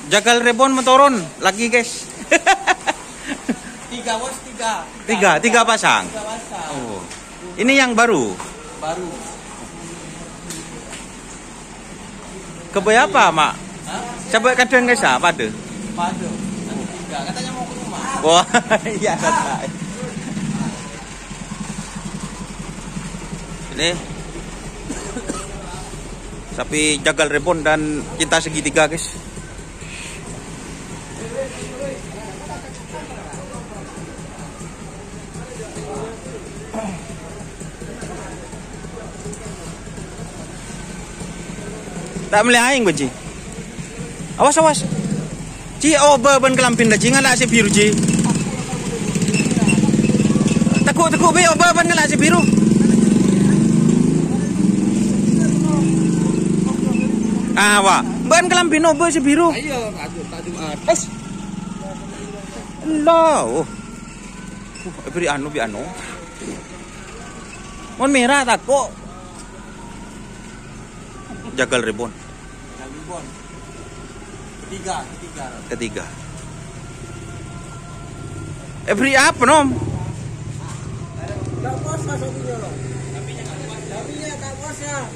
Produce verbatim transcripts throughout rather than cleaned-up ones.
Jagal Reborn matoron lagi, guys. Tiga, Bos, tiga. Tiga, tiga pasang. Tiga pasang. Oh. Ini yang baru. Baru. Kebaya apa, Mak? Hah? Coba kadang, guys, apa tuh? Padu. Tiga. Katanya mau ke rumah. Wah, iya, santai. Ini sapi Jagal Reborn dan Cinta Segitiga, guys. Ta' mellè aèng, Bân, Ji. Awas, awas. Ji, obâ bân kalambhina, Ji, ngala' sè biru, Ji. Teggu', teggu', Bi, obâ bân ngala' sè biru. Ah, wa. Bân kalambhina obâ sè biru. Ayo, tajuk, tajuk, ah. Es. Allah. Oh. Uh, èbhâri' anu, bi' anu. Mon mèra tako'. Jagal Reborn. Jagal Reborn. Ketiga, ketiga. Ketiga. Èbhâri' apa, Nom? Tak puasa sapinya, loh. Sapinya tak puasa.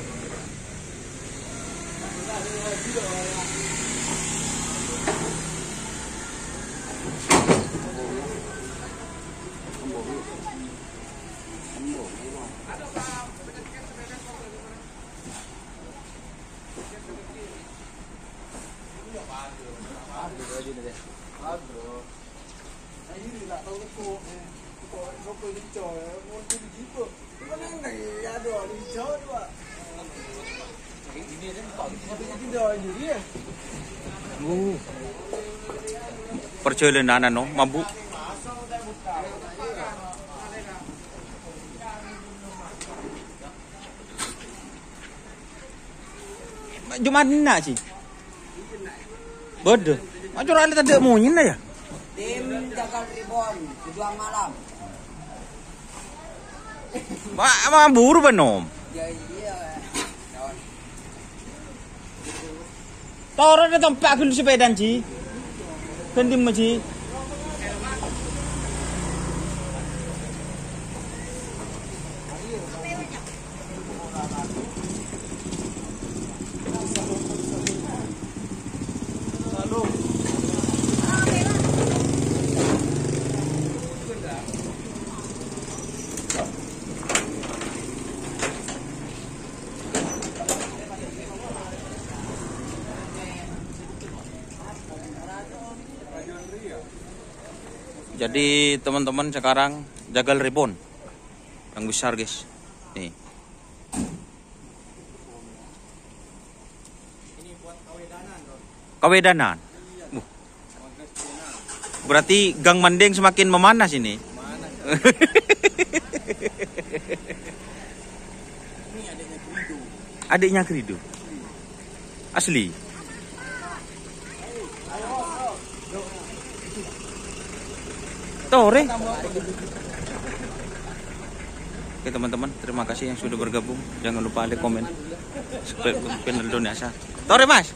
Uh. Perjalanan, no, mabuk. Jumat enna', Ji. Bodoh. Macam orang tadi monyèna, ya. Tim Jagal Reborn, pejuang malam. Ma, ma buru, Bân, Nom. Ya, iya. Toro' dâ' tempat ghun sepèdana, Ji. Ghun dimma, Ji? Jadi, teman-teman, sekarang Jagal Reborn yang besar, guys. Nih. Kawèdanan. Buh. Berarti gang Mandeng semakin memanas ini. Adiknya Krido. Asli. Tore. Oke, teman-teman, terima kasih yang sudah bergabung. Jangan lupa like, komen, subscribe channel Doni Asa. Tore, Mas.